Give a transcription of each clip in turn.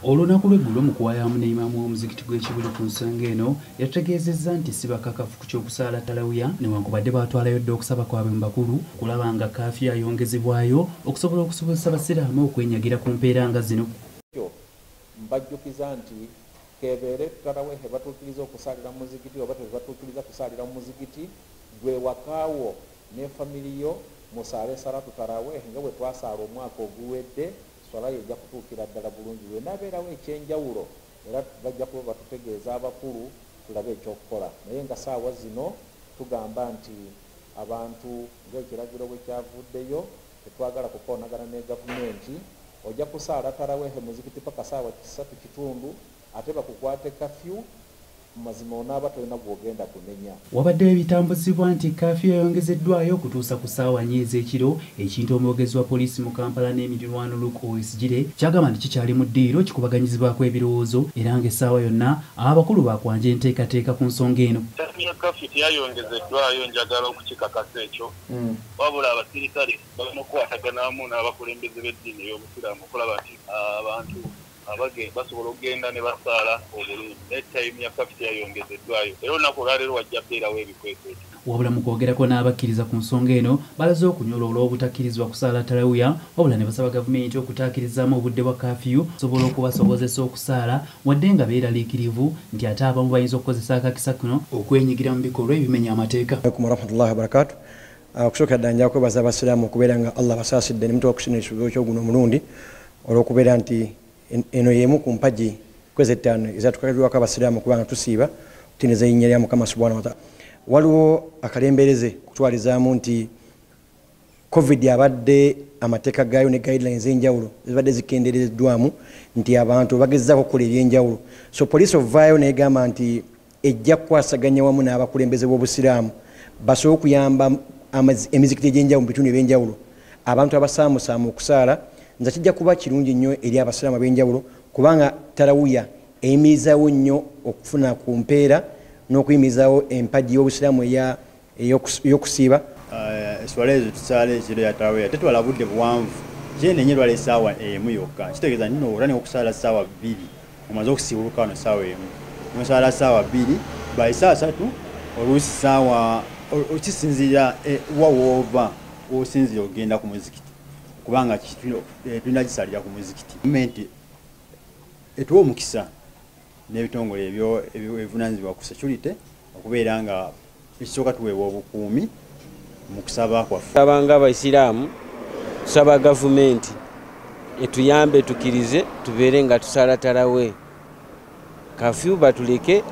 Olunaku lw'eggulo mu kuwayaamu ne imaamu w'omuzikiti gw'e Kibuli ku nsonga eno, yategeezezza nti si bakakafu ku ky'okusaala talawiya, newankubadde baatwalayo dda okusaba kwabwe mu bakulu okulaba nga kaafiyu ayongezebwayo okusobola okusobozesa abasiraamu okwenyagira ku mpeera nga zino. Mbajjukiza nti kebeere tarawehe batuukiriza okusaalira mu muzikiti oba tebatuukiriza kusaalira mu muzikiti, gwe wakaawo ne family yo musaale salatu tarawehe nga bwe twasaala omwaka oguwedde. Swala yo ejja kutuukira ddala bulungi. Wenaabeerawo ekyenjawulo era bajja kuba batutegeeza abakulu, tulabe ekyokukola. Naye nga saawa zino tugamba nti abantu ng'ekiragiro bwe kyavuddeyo, tetwagala kukoonagana ne gavumenti. Ojja kusaala tarawehe muzikiti paka saawa 3:15, ate bakukwate kafyu, mazima onaaba tolina gwogenda kunenya. Wabaddewo ebitambuzibwa nti kaafiyu yayongezeddwayo okutuusa ku ssaawa 4 ez'ekiro, ekintu omwogezi wa poliisi mu Kampala n'emirirwano Luke Owesigire kyagamba nti kikyali mu ddiiro kikubaganyizibwako ebirowoozo, era ng'essaawa yonna abakulu bakwanja enteekateeka ku nsonga eno. Time ya kafyu teyayongezeddwayo, njagala okukikakasa ekyo. Wabula abasirikale balina okukwataganamu n'abakulembeze b'eddiini ey'obusiraamu okulaba nti abantu basobola okugenda ne basaala obulungi, naye time ya kafyu teyayongezeddwayo, era olunaku olwaleero wajja kubeerawo ebikwekweto. Wabula mu kwogerako n'abakkiriza ku nsonga eno, balaze okunyolwa olw'obutakkirizibwa kusaala talawiya, wabula ne basaba gavumenti okutaakirizaamu obudde bwa kaafiyu okusobola okubasobozesa okusaala, wadde nga beeraliikirivu nti ate abamu bayinza okukozesa akakisa kano okwenyigira mu bikolwa ebimenya amateeka. Alaikum warahmatullahi wabarakatu. Okusookera ddala nja kwebaza abasiraamu okubeera nga Allah abasaasidde ne mutuwa kusina ekisuubizo kyoguno omulundi, olw'okubeera nti eno y'emu ku mpagi kwezi 5 ezatukalirwako abasiraamu kubanga tusiiba okutendereza erinnya lya Mukama subhanahu wataala. Waliwo akalembereze kutwalizaamu nti COVID abadde amateeka gaayo ne guidelines ez'enjawulo zibadde zikendereddwamu, nti abantu bagezaako okukola ebyenjawulo. So poliisi ovaayo negamba nti ejja kukwasaganya wamu n'abakulembeze b'obusiraamu basobole okuyamba emizikiti egy'enjawulo mu bitundu ebyenjawulo, abantu abasaamusaamu okusaala. Nze kijja kuba kirungi nnyo eri abasiraamu ab'enjawulo, kubanga tarawuya eyimirizaawo nnyo okufuna ku mpeera n'okuyimirizaawo empagi y'obusiraamu ey'okusiiba. Eswala ezo tusaala ekiro ya tarawiya tetwala budde buwanvu, kyenenye lwala essaawa 1 yokka. Kitegeeza nti otandika okusaala ssaawa 2, omaze okusiibuluka wano ssaawa 1, nosaala ssaawa 2, by ssaawa 3, oluusi ssaawa, kisinziira wa woova osinziira okugenda ku muzikiti, kubanga tulina gisalira ku muzikiti. Gavumenti etuwa omukisa n'ebitongole ebivunaanyizibwa ku security okubeera nga ekisooka tuweebwa obukuumi mu kusaba kwaffe. Tusaba abasiraamu, tusaba gavumenti etuyambe, tukirize tubeere nga tusaala talawe. Kafyu batuleke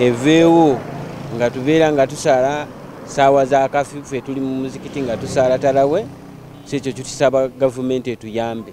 eveewo, nga tubeera nga tusaala saawa za kafyu, ffe tuli mu muzikiti nga tusaala talawe. Si ekyo kitusaba gavumenti etuyambe.